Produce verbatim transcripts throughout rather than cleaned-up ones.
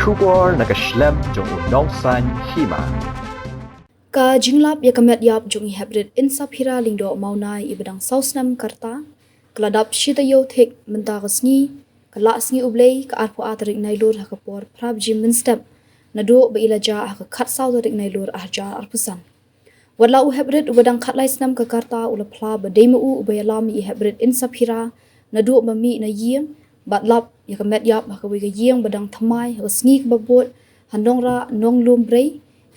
Khubor na ka shlem jong u Nongsaiñ Hima. Ka jinglap ïa ka met ïap jong i Heprit Insaphira Lyngdoh Mawnai iba dang saw snem ka rta, ka la dap shi taïew thik mynta ka sngi, ka la sngi U Blei, ka arphew ar tarik Nailur ha ka por phra baje mynstep, naduh ba i la jah ha ka khatsaw tarik Nailur arhajar arphew san. Wat la u Heprit uba dang khatlai snem ka rta u la phla ba dei ma u uba ïalam ïa i Heprit Insaphira naduh ba mih na ïing, bad lap ïa ka met ïap ha kawei ka ïing ba dang thymmai ha ka sngi kaba bud ha Nongrah Nonglum Brei,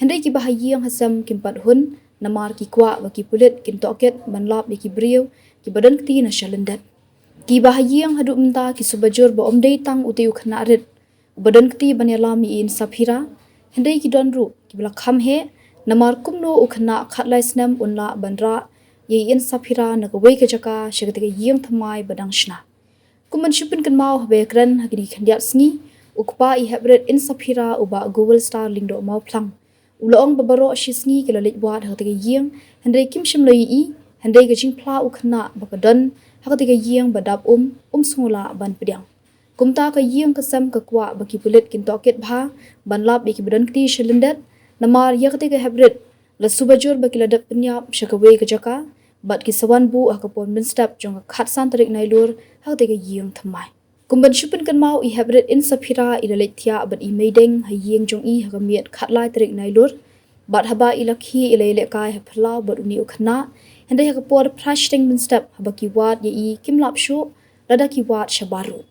hynrei kiba ha ïing ha sem kim pat hun, namar ki kwah ba ki pulit kin tohkit ban lap ïa ki briew kiba don kti na sha lyndet. Kiba ha ïing haduh mynta ki suba jur ba ym dei tang utei u khynnah rit uba don kti ban ïalam ïa i Insaphira, hynrei ki don ruh kiba la kham heh, namar kumno u khynnah khatlai snem un lah ban rah ïa i Insaphira na kawei ka jaka sha katei ka ïing thymmai ba dang shna. Kum ban shu pynkynmaw, haba ïakren ha kine ki khyndiat sngi, u kpa i Heprit Insaphira, u Bah Gowelstar Lyngdoh Mawphlang, u la ong ba baroh shi sngi ki la leit wad ha katei ka ïing, hynrei kim shym la ïohi, hynrei ka jingphla u khynnah ba ka don ha katei ka ïing ba dap um, um sngew lah ban pdiang. Kumta ka ïing ka sem ka kwah ba ki pulit kin tohkit bha ban lap ïa kiba don kti sha lyndet, namar ïa katei ka Heprit la suba jur ba ki la dep pynïap sha kawei ka jaka, bad ki sa wan buh ha ka por mynstep jong ka khatsan tarik Nailur ha katei ka ïing thymmai. Kum ban shu pynkynmaw, i Heprit Insaphira i la leit thiah bad i meideng ha ïing jong i ha ka miet khatlai tarik Nailur, bad haba i la khie i la ïalehkai ha phyllaw bad une u khynnah, hynrei ha ka por phra shiteng mynstep haba ki wad ïa i kim lap shuh, lada ki wad shabar ruh.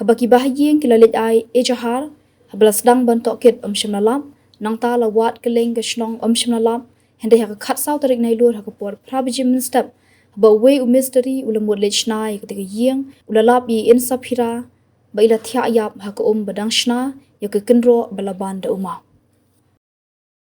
Haba kiba ha ïing ki la leit ai ejahar, haba la sdang ban tohkit ym shym la lap, nangta la wad kylleng ka shnong ym shym la lap, hynrei ha ka khatsaw tarik Nailur ha ka por phra baje mynstep, haba uwei u mistri u la mut leit shna ïa katei ka ïing, u la lap ïa i Insaphira ba i la thiah ïap ha ka um ba dang shna ïa ka kynroh ba la ban da u maw.